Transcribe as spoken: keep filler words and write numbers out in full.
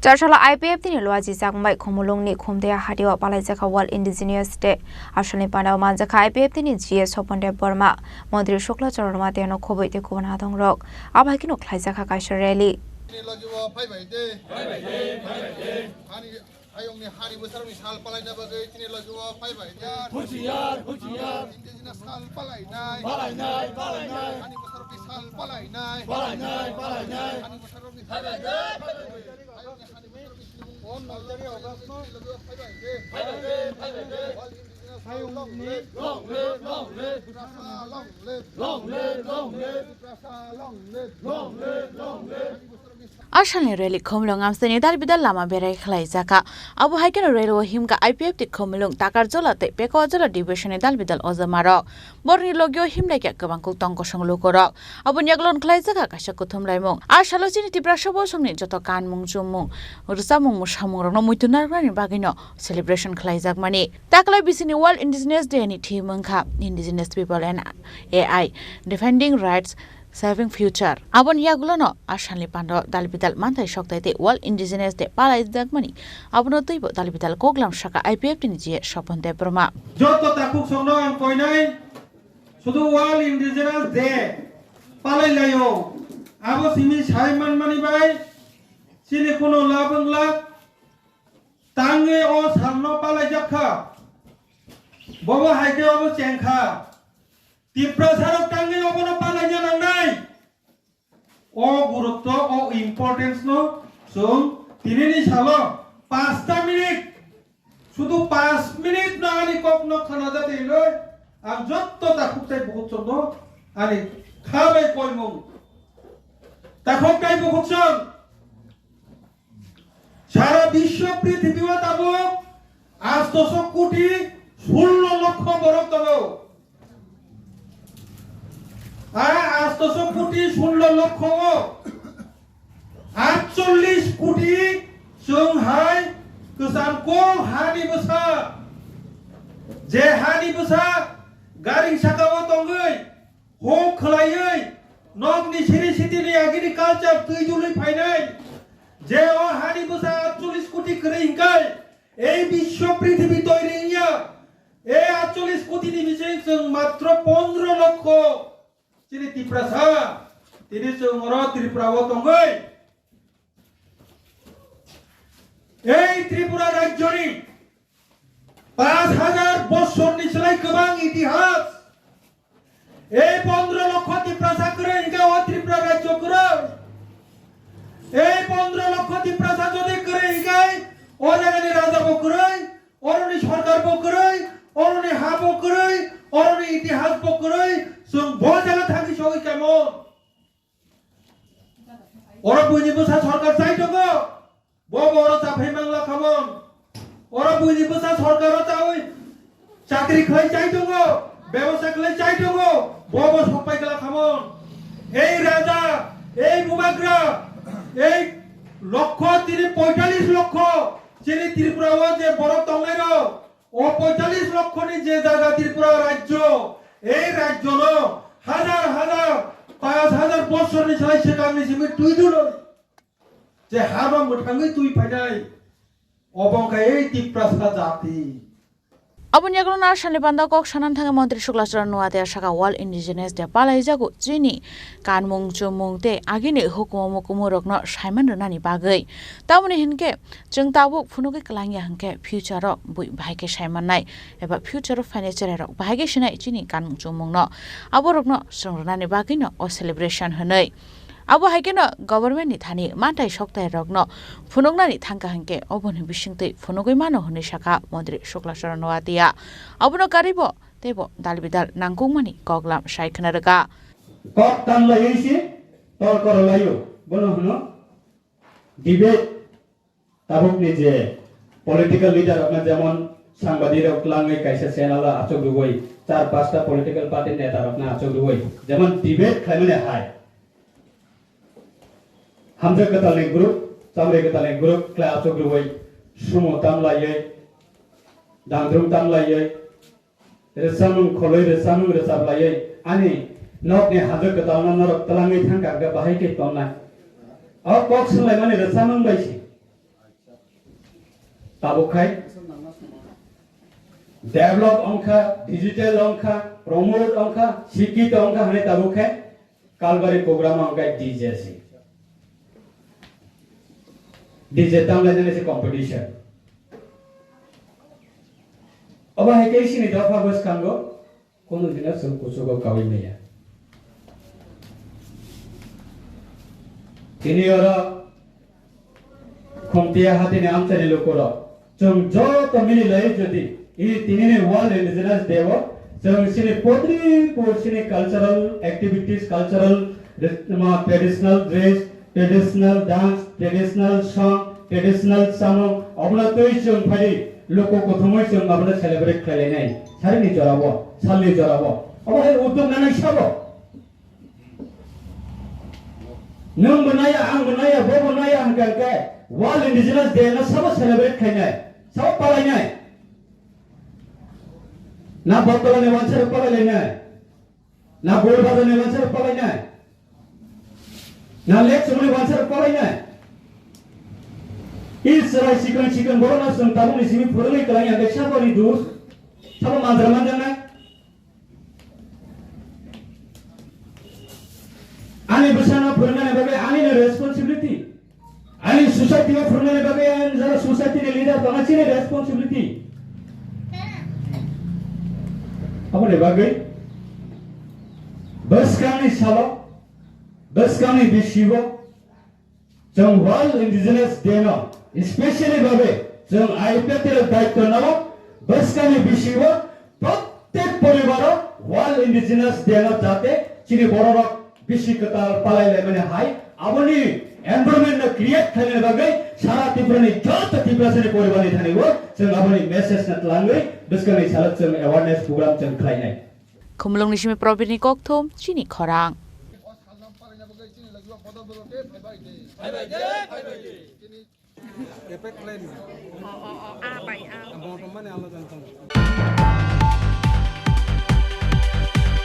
Tasalo I P F T ni luaji jakmai Khumulwng ni Khumtea Hati o palaijak kha World Indigenous Day. Asalni pandao manjak kha I P F T ni G A Sopon Deb Borma, Montri Shukla Charan Noatia no khobwi tei kubun adong rok. Abo hai kheno khlaijak kha kaisa rally. Ani logi o phai bai de. Phai bai de, phai bai de. Ani ayong ni hani bwsarok ni sal palai na bagwi chini logi o phai bai de. Huchiyar, huchiyar. Indigenous sal palai nai. Palai nai, palai nai. Hani bwsarok ni sal palai nai. Palai nai, palai nai. Hani bwsarok ni sal palai nai. A salni rally Khumulwng amchaini dal bidal lama berai khlaijak kha. Abo hai kheno rally o himkha I P F T Khumulwng, Takarjala tei Pekoajola division ni dal bidal ojama rok. Borokni logi o himlai kha kwbang kuk tong kosong lukurok. Aboni yaglon khlaijak kha kaisa kuthum laimung. A salo chini Tiprasa bosongni joto kanmung chumung, rwchapmung mwsamung rokno muitu narwknani bagwino celebration khlaijakmani. Taklai bisini World Indigenous Day ni theme wngkha Indigenous People and A I, Defending Rights, Saving Future. Aboni yagulono a salni pando dal bidal manthai soktai tei World Indigenous Day palaijakmani. Abono twibo dal bidal koklam saka I P F T ni G A Sopon Debbarma. Joto takhuk songno ang koinai. Sudu World Indigenous Day palai laio. Abo simi sai manmani bai chini kuno lab wng lak tangwi o salno palaijak kha. Bobo hai khe obo cheng kha. Tiprasarok tangwi obono palaina nangnai. O gurutto, o importance no chwng tinini salo pasta minute, sudu pas minute no ani kok no khana jate hinoi ang jotto takhuk tai bukhuk chwng no ani kha bai koimung. Takhuk tai bukhuk chwng sara biswo prithibi o tabuk astoso koti sullo lokho borok tongo. A astoso koti sullo lokho o atchollis koti chwng hai kwcham kok hani bwsa, je hani bwsa garing saka o tongwi huk khwlaiwi nokni siri sitini agriculture twi dului phainai, je o hani bwsa atchollis koti kwrwi hinkai ei biswo prithibi toiri wngya. Ei atchollis koti ni bising chwng matro pondro lokho chini Tiprasa, tini chwng oro Tripura o tongwi ei Tripura rajyoni paanch hajar bosorni slai kwbang itihas. Ei pondro lokho Tiprasa kwrwi hinkhe o Tripura rajyo kwrwi. Ei pondro lokho Tiprasa jodi kwrwi hinkhe o jagani raja bo kwrwi, oroni sorkar bo kwrwi, oroni ha bo kwrwi, oroni itihas bo kwrwi, chwng bo jaga thangwi sogwi kamo. Oro buini bwsa sorkar chai tongo, bo bo oro chaphai mangla khamon. Oro buini bwsa sorkar o chawi chakri khlai chai tongo, bebosa khlai chai tongo, bo bo sokpai gla khamon. Ei raja, ei bubagra, ei lokho tini poitalis lokho chini Tripura o je borok tongnai rok, o poitalis lokho ni je jaga Tripura rajyo, ei rajyo no hajar hajar paanch hajar bosor ni salai swkang ni simi twi duloi. Je hama mwthangwi twi phainai, obo wngkha ei Tiprasa jati. Aboni yagulo no a salni panda kok sanani thangwi Montri Shukla Charan Noatia saka World Indigenous Day palaijago chini kanmung chumung tei agini hukumu mukumu rokno saiman rwnani bagwi. Tamoni hinkhe chwng tabuk phunugwi kwlangya hinkhe future o bui bahai khe saimannai eba future o phainai cherai rok bahai khe sinai chini kanmung chumung no. Abo rokno chwng rwnani bagwi no o celebration hinwi. Abo hai kheno government ni thani manthai soktai rokno phunuknani thangkha hinkhe oboni bisingtwi phunugwi mano hinwi sakha Montri Shukla Charan Noatia. Abono karwibo teibo dal bidal nangkukmani koklam sai khna rwkha. Kok tanlaiwi se tor korolaio, bono hwno debate. Tabukni je political leader rokno jemon sangbadik rok twlangwi kaisa channel o achuk rwui, char pasta political party neta rokno achuk rwui jemon debate khlaimani hai. Hamjak kwtalni group, chamri kwtalni group khlai achuk rwui, sumo tamlaiwi, dangdrum tamlaiwi, rwchapmung kholwi rwchapmung rwchaplaiwi ani nokni hajwk kwtalno norok twlangwi thangkha hwnkhe bahai khe tongnai. O kok swnglaimani rwchapmung bai se. Tabuk khai develop wngkha, digital wngkha, promote wngkha, sikito wngkha hwnwi tabuk khai Kalbari program wngkha D J se. D J tamlainani se competition. Obo hai khe chini dopha bwskango kunu jina chwng kuchugo kaui maya. Tini oro Khumtiya hatini amchaini lukurok, chwng joto mili lai jodi, i tinini World Indigenous Day o, chwng chini podri por chini cultural activities, cultural, traditional dress, traditional dance, traditional song, traditional samung, obono twi chwng phai luku kuthumwi chwng abono celebrate khlai lainai. Sarini jorao, salni jorao. Obo hai uddog nanai sabo. Nwng bo naya, ang bo naya, bo bo naya hwnkha hwnkhe World Indigenous Day no sabo celebrate khainai, sabo palainai. Na Bottola ni wansa rok palai lainai. Na Golbazar ni wansa rok palainai. Na Lake Chumui wansa rok palainai. I chwrai sikon sikon borok no chwng tabuk ni simi phurwngwi kwlai ya hwnkhe sabo ni dus, sabo manjra manjaknai. Ani bwsano phwrwngnani bagwi anini responsibility. Ani society o phwrwngnani bagwi ang jara society ni leader tongna chini responsibility. Aboni bagwi bwskangni salo, bwskangni bisigo, chwng World Indigenous Day no specially babe chwng I P F T rok daityo nao bwskangni bisingo prottek poribaro World Indigenous Day no jate chini bororok bisi kwtal palai laimani hai aboni environment no create khlainani bagwi sara Tripura ni joto Tiprasa ni poribar ni thani o chwng aboni message no twlangwi bwskangni salo chwng awareness program chwng khlainai. Khumulwng ni simi Probir ni kokthum chini khorang. Effect plan. O, o, o, a bai a. Bottom mane alo jang tong.